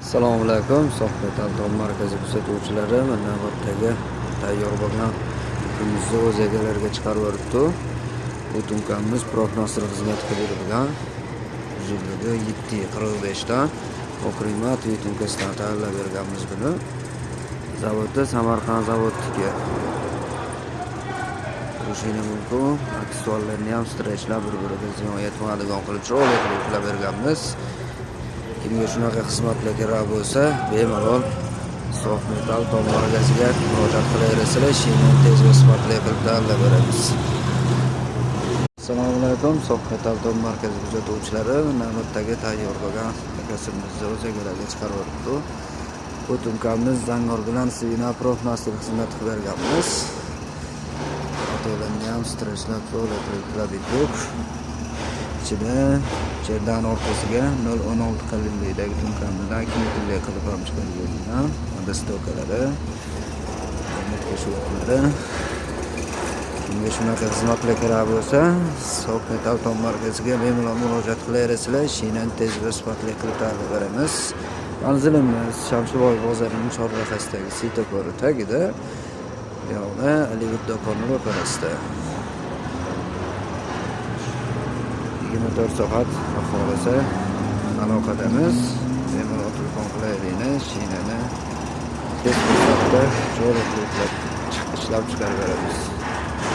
Assalomu alaykum, Sohbet Alton markazi kuzatuvchilari. Mana navbatdagi tayyor bo'lgan yukimizni o'z egalariga chiqarib yuboribdi. Bu tumkamiz profnasr xizmat qilib, uzunligi 7,45 dan Okrimat tumkasidan tayyorlab berganmiz buni. Zavodda Samarqand zavodniki. Ko'rishinglar mumkin. Aksessuarlarni ham strechlab, bir-biriga ziyon yetmaydigan qilib, chiroyli qilib uklab berganmiz. Kimga shunaqa xizmatlar kerak bo'lsa, bemalol Sof Metal tom markaziga murojaat qilaverasizlar. Ishingni tez va sifatli qilib tayyorlab beramiz. Assalomu alaykum, Sof Metal tom markazi kuzatuvchilari. Navbatdagi tayyor bo'lgan akasimizni o'z egalariga chiqarib yuboribdi. Bu tumkamiz zangor bilan svina profnastil xizmat qilib berganmiz. Otolarni ham strechlab, chiroyli qilib uklab bitdik. Ichida cherdan orqasiga 0,16 qalinlikdagi tumkamizdan 2 metrlik qilib ham chiqarib berilgan. Dostokalari, qo'shiqlari. Kimga shunaqa xizmatlar kerak bo'lsa, Sof Metal tom markaziga bemalol murojaat qilaverasizlar. Ishingni tez va sifatli qilib tayyorlab beramiz. Manzilimiz Shamshivoy bozorining chorrahasidagi svetofori tagida, yog'da Hollywood do'koni ro'parasida. 24 soat xohlasa aloqadamiz. Bemalol telefon qilaveringlar, shinani tez fursatda chiroyli qilib ishlab chiqarib beramiz.